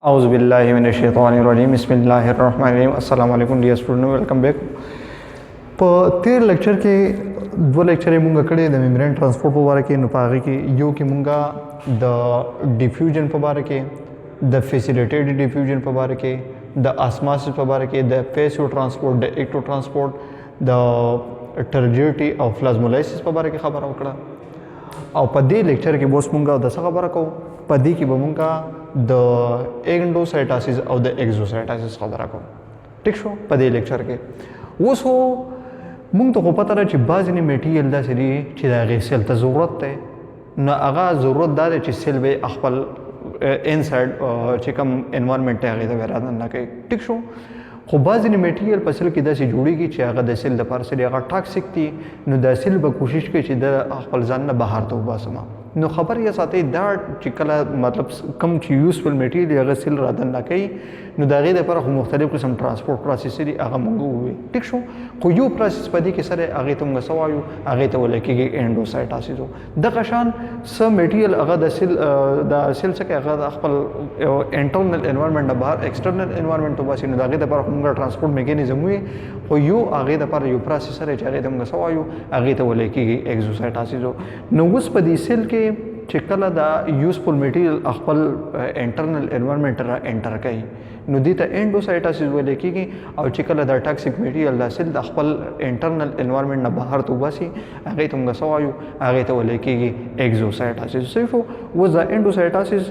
اعوذ بالله من الشیطان الرجیم، بسم الله الرحمن الرحیم۔ السلام علیکم dear student، welcome back۔ په تیر لیکچر کې دوه لیکچرې مونږ کړې د membrane transport په باره کې۔ نو په هغې کې یو کې مونږه د diffusion په باره کې، د facilitated diffusion په باره کې، د osmosis په باره کې، د passive transport، د active transport، د turgidity او plasmolysis په باره کې خبره وکړه۔ او په دې لیکچر کې اوس مونږ د څه خبره کوو؟ په دې کې به مونږ د endocytosis او د exocytosis خبره کوو۔ ټیک شو؟ په دې لیکچر کې اوس هو مونږ ته خو پته ده چې بعضې material داسې دي چې د هغې cell ته ضرورت دی۔ نو هغه ضرورت دا دی چې cell به خپل inside چې کوم environment دی، هغې ته به رادننه کوي۔ ټیک شو؟ خو بعضې material په cell کې داسې جوړیږي چې هغه د cell دپاره څه دي؟ هغه toxic دي۔ نو د cell به کوشش کوي چې د خپل ځان نه بهر ته وباسم۔ نو خبر یې ساتئ، دا چې کله مطلب کم چې useful material هغه cell را دننه کوي، نو د هغې دپاره خو مختلف قسم transport process دي، هغه مونږ ووایو۔ ټیک شو؟ خو یو process په دې کې سره، هغې ته مونږ څه وایو؟ هغې ته ویل کېږي endocytosis۔ دغه شان څه material هغه د cell څه کوي؟ هغه د خپل internal environment نه بهر external environment ته وباسي۔ نو د هغې دپاره خو مونږ transport mechanism وي، خو یو هغې دپاره یو process سره چې هغې ته مونږ څه وایو؟ هغې ته ویل کېږي exocytosis۔ نو اوس په دې cell کې چې کله دا useful material خپل internal environment را enter کوي، نو دې ته endocytosis ویل کېږي۔ او چې کله دا toxic material دا cell د خپل internal environment نه بهر ته وباسي، هغې ته موږ څه وایو؟ هغې ته ویل کېږي exocytosis۔ صحیح شو؟ اوس دا endocytosis،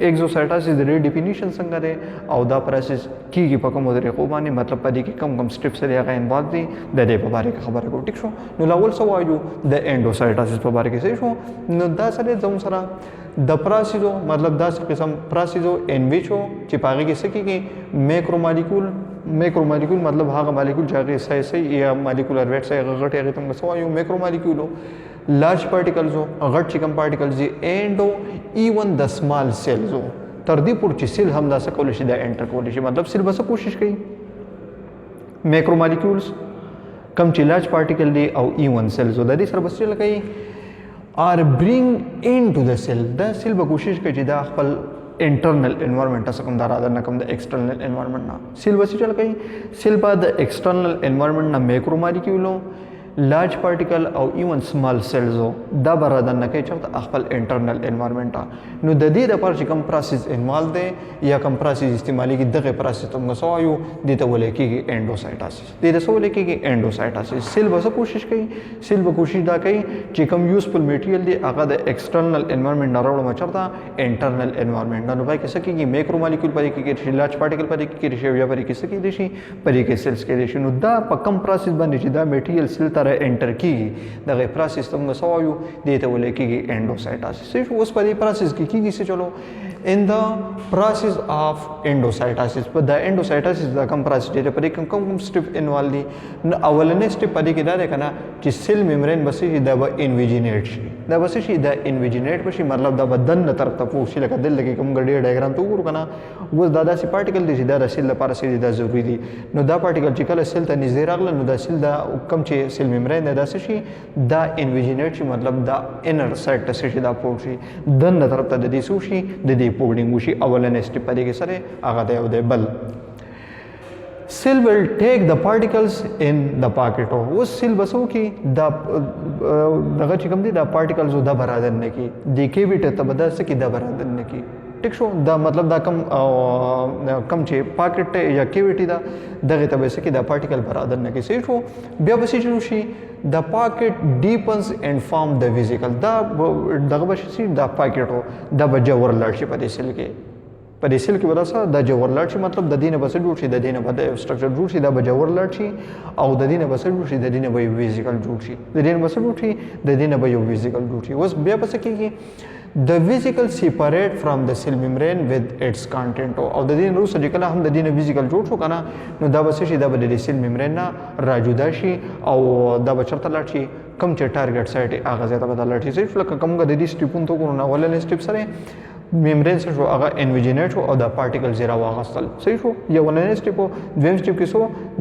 exocytosis د دې definition څنګه دی او دا process کېږي په کومو طریقو باندې، مطلب په دې کې کوم کوم steps سره هغه involve دي، د دې په باره کې خبره کوو۔ ټیک شو؟ نو لاول څه وایو؟ د endocytosis په باره کې۔ صحیح شو؟ نو دا سره زموږ سره د process، مطلب داسې قسم process in which چې په هغې کې څه کېږي؟ Macromolecule، macromolecule مطلب هغه مالیکول چې هغې size صحیح یا molecular weight صحیح هغه غټ، هغې ته موږ څه وایو؟ Macromolecule، large particles، غټ چې کوم particles دي، and even the small cells، تر دې پورې چې cell هم دا څه کولی شي؟ دا enter کولی شي۔ مطلب cell به څه کوشش کوي؟ Macromolecules کم چې large particle دی او even cells، د دې سره به څه کوي؟ Are bring into the cell۔ دا cell به کوشش کوي چې دا خپل internal environment څخه کوم دا را نه کوم، د external environment نه۔ Cell به څه چل کوي؟ Cell به د external environment نه macromolecule، large particle او even small cells دا به را دننه کوي۔ چېرته؟ خپل internal environment۔ نو د دې دپاره چې کوم process involve دی یا کوم process استعمالېږي، دغه process ته موږ څه وایو؟ دې ته ویل کېږي endocytosis۔ دې ته څه ویل کېږي؟ Endocytosis۔ Cell به څه کوشش کوي؟ Cell به کوشش دا کوي چې کوم useful material دی، هغه د external environment نه راوړم۔ چېرته؟ Internal environment۔ نو پای کې څه کېږي؟ Macromolecule پرې کې کېدای شي، large particle پرې کې کېدای شي، یا پرې کې څه کېدای شي؟ پرې کې cells کېدای شي۔ نو دا په کوم process باندې چې دا material cell ته را enter کېږي، دغه process ته موږ څه وایو؟ دې ته ویل کېږي endocytosis۔ صحیح شو؟ اوس په دې process کې کېږي څه؟ چلو، in the process of endocytosis، په دا endocytosis دا کوم process دی، په دې کوم کوم step involve دي؟ نو اولنې step په دې کې دا دی که نه چې cell membrane به څه شي؟ دا به invaginate شي۔ دا به څه شي؟ دا invaginate به شي، مطلب دا به دننه طرف ته پوه شي۔ لکه دلته کې کوم ډېر diagram ته وګورو که نه، اوس دا داسې particle دی چې دا د cell لپاره څه دي؟ دا ضروري دي۔ نو دا particle چې کله cell ته نږدې راغله، نو دا cell دا کوم چې cell membrane دی، دا څه شي؟ دا invaginate شي، مطلب دا inner side ته څه شي؟ دا پوه شي، دننه طرف ته د دې څه وشي؟ د دې folding وشي۔ اولنې step په دې کې سره هغه دی۔ او دی بل، cell will take the particles in the pocket۔ اوس cell به څه وکړي؟ دا دغه چې کوم دی، دا particles دا به رادننه کړي، دې cavity ته به دا څه کړي؟ دا به رادننه کړي۔ ټیک شو؟ دا مطلب دا کم چې pocket یا cavity ده، دغې ته به څه کړي؟ دا particle به رادننه کړي۔ صحیح شو؟ بیا به څه شروع شي؟ The pocket deepens and form the vesicle۔ دا دغه به شي، دا pocket دا به جوړ لاړ شي په دې cell کې۔ په دې cell کې به دا څه دا جوړ لاړ شي، مطلب د دې نه به څه جوړ شي؟ د دې نه به د یو structure جوړ شي۔ دا به جوړ لاړ شي او د دې نه به څه جوړ شي؟ د دې نه به یو vesicle جوړ شي۔ د دې نه به څه جوړ شي؟ د دې نه به یو vesicle جوړ شي۔ اوس بیا به څه کېږي؟ The vesicle separate from the cell membrane with its content۔ او د دې نه وروسته چې کله هم د دې نه vesicle جوړ شو که نه، نو دا به څه شي؟ دا به د دې cell membrane نه راجدا شي او دا به چېرته لاړ شي؟ کوم چې target site هغه ځای ته به دا لاړ شي۔ صحیح شو؟ لکه کوم د دې step ونه ته وګورو، نو اولنی step سره membrane څه شو؟ هغه invaginate شو او دا particles یې راواغستل۔ صحیح شو؟ یو اولنی step۔ دویم step کې څه؟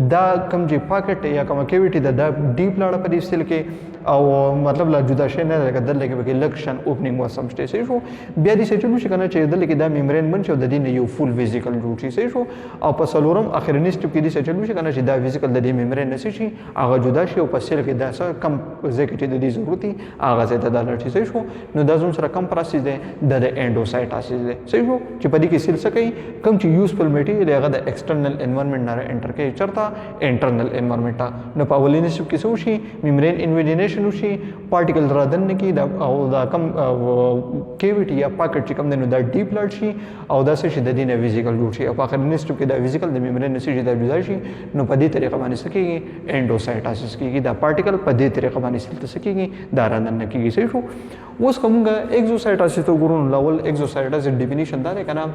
دا کوم چې pocket یا کومه cavity ده، دا deep لاړه په دې cell کې۔ او مطلب لا جدا شي نه، لکه دلته کې به لږ شان opening وسم شته، صحیح شو؟ بیا دې څه چلو شي کنه چې دلته کې دا membrane بن شي او د دې نه یو full vesicle جوړ شي، صحیح شو؟ او په څلورم اخرني step کې دې څه چلو شي کنه چې دا vesicle د دې membrane نه شي هغه جدا شي او په cell کې دا څه کم ځای کې چې د دې ضرورت وي هغه ځای ته دا لاړ شي، صحیح شو؟ نو دا زموږ سره کم process دی؟ دا د endocytosis دی، صحیح شو؟ چې په دې کې cell څه کوي؟ کوم چې useful material هغه د external environment نه enter کوي چرته internal environment ته. نو په اولني step کې څه وشي؟ Membrane invagination وشي، particle را دننه کړي دا او دا کم cavity یا pocket چې کوم دی نو دا deep لاړ شي او دا څه شي د دې نه vesicle جوړ شي او په اخرني step کې دا vesicle د membrane نه څه شي دا جدا شي. نو په دې طریقه باندې څه کېږي؟ Endocytosis کېږي. دا particle په دې طریقه باندې cell ته څه کېږي؟ دا را دننه کېږي، صحیح شو؟ اوس که مونږ exocytosis ته وګورو نو اول exocytosis definition دا دی که نه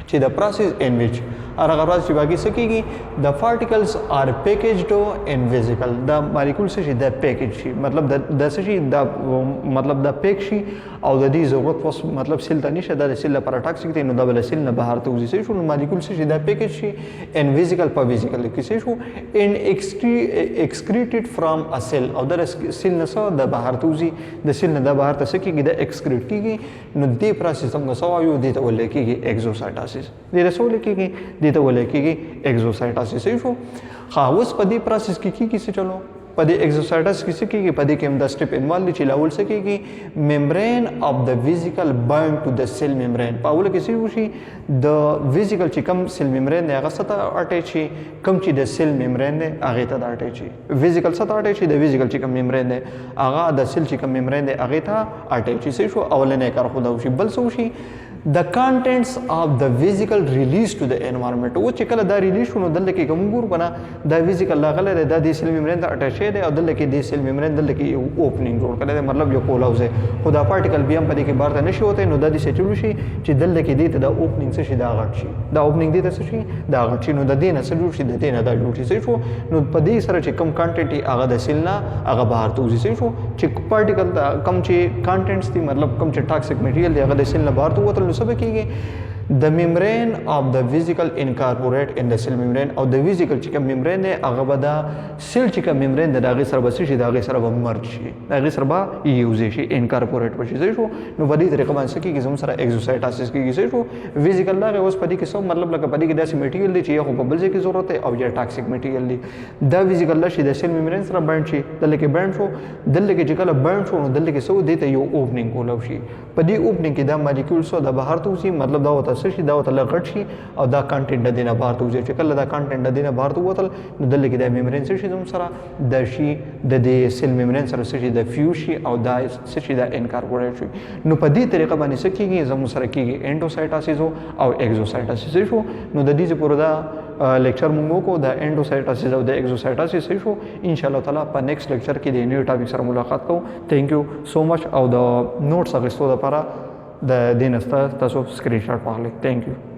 چې د process in which هغه راز چې باقي څه کېږي، the particles are packaged in vesicle. دا مالیکول څه شي دا package شي، مطلب د څه شي دا مطلب دا pack شي او د دې ضرورت اوس مطلب cell ته نشته، دا د cell لپاره toxic دی، نو دا به له cell نه بهر ته وځي، صحیح شو؟ نو مالیکول څه شي دا package شي in vesicle، په vesicle کې، صحیح شو؟ And excreted from a cell او د cell نه څه د بهر ته وځي، د cell نه د بهر ته څه کېږي؟ دا excrete کېږي. نو دې process څنګه څه وایو؟ دې ته ویل کېږي exocytosis. دې ته څه ویل کېږي؟ دې ته ویل کېږي exocytosis، صحیح شو؟ ښه، اوس په دې process کې کېږي څه؟ چلو، په دې exocytosis کې څه کېږي؟ په دې کې هم دا step involve دي چې لاول څه کېږي؟ Membrane of the vesicle bind to the cell membrane. په اوله کې څه وشي؟ د vesicle چې کوم cell membrane دی هغه څه ته attach شي؟ کوم چې د cell membrane دی هغې ته د attach شي. Vesicle څه ته attach شي؟ د vesicle چې کوم membrane دی هغه د cell چې کوم membrane دی هغې ته attach شي، صحیح شو؟ اولنی کار خو دا وشي. بل څه وشي؟ The contents of the vesicle release to the environment. او چې کله دا release شو نو دلته کې کوم ګور کنه دا vesicle راغلی دی، دا د cell membrane ته attach دی او دلته کې د cell membrane دلته کې یو opening جوړ کړی دی، مطلب یو کولاو دی، خو دا particle بیا هم په دې کې بهر ته نشي وتی. نو دا دې څه چلو شي چې دلته کې دې ته دا opening څه شي دا غټ شي، دا opening دې ته څه شي دا غټ شي. نو د دې نه څه جوړ شي؟ د دې نه دا جوړ شي، صحیح شو؟ نو په دې سره چې کم content هغه د cell نه هغه بهر ته وځي، صحیح شو؟ چې particle دا کم چې contents دي، مطلب کم چې toxic material دی هغه د cell نه بهر ته وتل، نو څه به کېږي؟ The membrane of the vesicle incorporate in the cell membrane. او د vesicle چې کوم membrane دی هغه به دا cell چې کوم membrane دی د هغې سره به څه شي؟ د هغې سره به merge شي، د هغې سره به یوځای شي، incorporate به شي، صحیح شو؟ نو په دې طریقه باندې څه کېږي؟ زموږ سره exocytosis کېږي، صحیح شو؟ Vesicle راغی، اوس په دې کې څه مطلب لکه په دې کې داسې material دی چې یا خو په بل ځای کې ضرورت دی او یا toxic material دی. دا vesicle راشي د cell membrane سره bind شي، دلته کې bind شو. دلته کې چې کله bind شو نو دلته کې څه دې ته یو opening کولاو شي. په دې opening کې دا مالیکول څه دا بهر ته وځي، مطلب دا ورته څه شي دا ورته لږ غټ شي او دا content د دې نه بهر ته وځي. چې کله دا content د دې نه بهر ته ووتل نو دلته کې دا membrane څه شي زموږ سره د شي د دې cell membrane سره څه شي د فیوز شي او دا څه شي دا incorporate شي. نو په دې طریقه باندې څه کېږي؟ زموږ سره کېږي endocytosis او exocytosis شو. نو د دې پورې دا lecture مونږ وکړو، د endocytosis او د exocytosis شو. ان شاء الله تعالی په next lecture کې د new topic سره ملاقات کوو. Thank you so much. او د notes اخیستو لپاره د دې نه تاسو screenshot واخلئ. Thank you.